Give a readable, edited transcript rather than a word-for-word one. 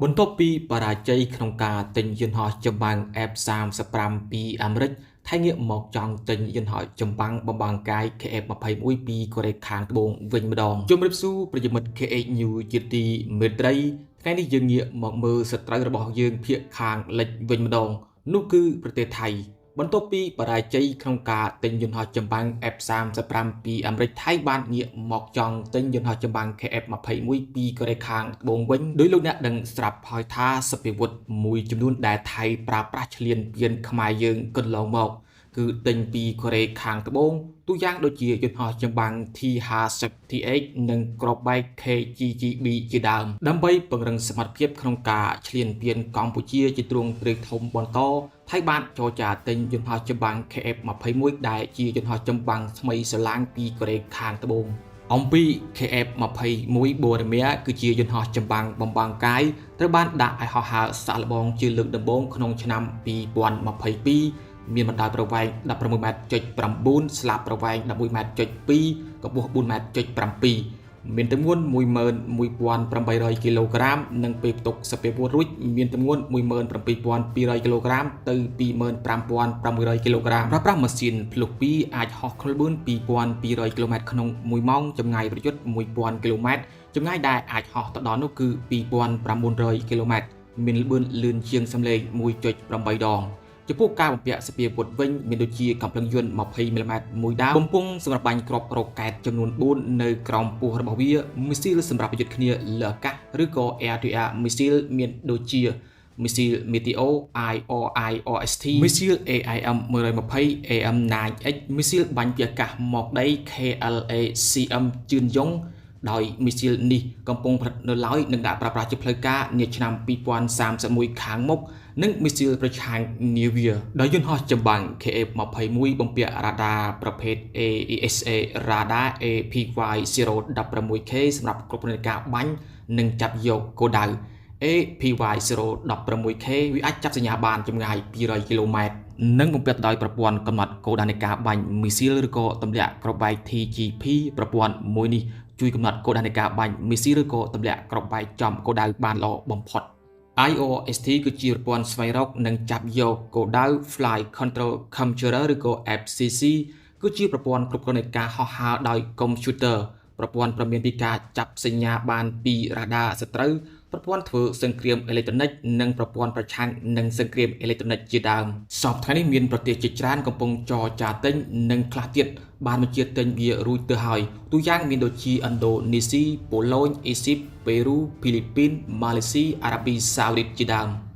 បន្ទាប់ពីបរាជ័យក្នុងការទិញយន្តហោះចម្បាំង F-35 ពីអាមេរិក ថៃងាកមកចង់ទិញយន្តហោះចម្បាំងបំបាំងកាយ KF-21 ពីកូរ៉េខាងត្បូងវិញម្ដងជំរាបសួរប្រិយមិត្ត KH New ជាទីមេត្រីថ្ងៃនេះយើងងាកមកមើលសត្រូវរបស់យើងភាគខាងលិចវិញម្ដង នោះគឺប្រទេសថៃ បន្ទាប់ពីបរាជ័យក្នុងការទិញយន្តហោះចម្បាំង F-35 ពីអាមេរិកថៃបានងាកមកចង់ទិញយន្តហោះចម្បាំង KF-21 ពីកូរ៉េខាងត្បូងវិញដោយលោកអ្នកដឹងស្រាប់ហើយថាសព្វាវុធមួយចំនួនដែលថៃប្រើប្រាស់ឈ្លានពានខ្មែរយើងកន្លងមក គឺទិញពីកូរ៉េខាងត្បូងទូយ៉ាងដូចជាយន្តហោះចម្បាំង T-50TH និងគ្រាប់បែក KGGB ជាដើមដើម្បីពង្រឹងសមត្ថភាពក្នុងការឈ្លានពានកម្ពុជាជាទ្រង់ទ្រាយធំបន្តថៃបានចរចាទិញយន្តហោះចម្បាំង KF-21 ដែលជាយន្តហោះចម្បាំងថ្មីស្រឡាងពីកូរ៉េខាងត្បូងអំពី KF-21 បូរមាគឺជាយន្តហោះចម្បាំងបំបាំងកាយត្រូវបានដាក់ឲ្យហោះហើរសាកល្បងជាលើកដំបូងក្នុងឆ្នាំ2022មានបណ្ដោយប្រវែង16ម៉ែត្រចុច9ស្លាបប្រវែង11ម៉ែត្រចុច2កម្ពស់4ម៉ែត្រចុច7មានទម្ងន់11,800គីឡូក្រាមនិងពេលផ្ទុកសព្វាវុធរួចមានទម្ងន់17,200គីឡូក្រាមទៅ25,600គីឡូក្រាមប្រើប្រាស់ម៉ាស៊ីនភ្លុះ2អាចហោះក្លបឿន2,200គីឡូម៉ែត្រក្នុង1ម៉ោងចម្ងាយប្រយុទ្ធ1,000គីឡូម៉ែត្រចម្ងាយដែលអាចហោះទៅដល់នោះគឺ2,900គីឡូម៉ែត្រមានល្បឿនលឿនជាងសំឡេង1.8ដងចំពោះការបំពាក់សព្វាវុធវិញមានដូចជាកាំភ្លើងយន្ត20មីលីម៉ែត្រមួយដើមបំពង់សម្រាប់បាញ់គ្រាប់រ៉ុកែតចំនួន4នៅក្រោមពោះរបស់វាមីស៊ីលសម្រាប់ប្រយុទ្ធគ្នាលើអាកាសឬក៏ Air to Air Missile មានដូចជាមីស៊ីល Meteor IRIST មីស៊ីល AIM 120 AIM-9X មីស៊ីលបាញ់ពីអាកាសមកដី KLACM ជឿនយ៉ុងដោយមីស៊ីលនេះកំពុងផលិតនៅឡើយនិងដាក់ប្រើប្រាស់ជាផ្លូវការនាឆ្នាំ2031ខាងមុខនិងមីស៊ីលប្រឆាំងនាវាដោយយន្តហោះចម្បាំង KF-21 បំពាក់រ៉ាដាប្រភេទ AESA Radar APY 016K សម្រាប់គ្រប់គ្រងការបាញ់និងចាប់យកគោលដៅ APY 016K វាអាចចាប់សញ្ញាបានចម្ងាយ200គីឡូម៉ែត្រនិងបំពាក់ដោយប្រព័ន្ធកំណត់គោលដៅនៃការបាញ់មីស៊ីលឬក៏ទម្លាក់គ្រាប់បែក TGP ប្រព័ន្ធមួយនេះជួយកំណត់គោលដៅនៃការបាញ់មីស៊ីលឬក៏ទម្លាក់គ្រាប់បែកចំគោលដៅបានល្អបំផុត IRST គឺជាប្រព័ន្ធស្វែងរកនិងចាប់យកគោលដៅ Flight Control Computer ឬក៏ FCC គឺជាប្រព័ន្ធគ្រប់គ្រងនៃការហោះហើរដោយកុំព្យូទ័រប្រព័ន្ធព្រមានពីការចាប់សញ្ញាបានពីរ៉ាដាសត្រូវប្រព័ន្ធធ្វើសង្គ្រាមអេឡិចត្រូនិកនិងប្រព័ន្ធប្រឆាំងនឹងសង្គ្រាមអេឡិចត្រូនិកជាដើមសព្វថ្ងៃនេះមានប្រទេសជាច្រើនកំពុងចរចាទិញនិងខ្លះទៀតបានបញ្ជាទិញវារួចទៅហើយទូយ៉ាងមានដូចជាឥណ្ឌូនេស៊ីប៉ូឡូញអេស៊ីបប៉េរូហ្វីលីពីនម៉ាឡេស៊ីអារ៉ាប៊ីសាអូឌីតជាដើម។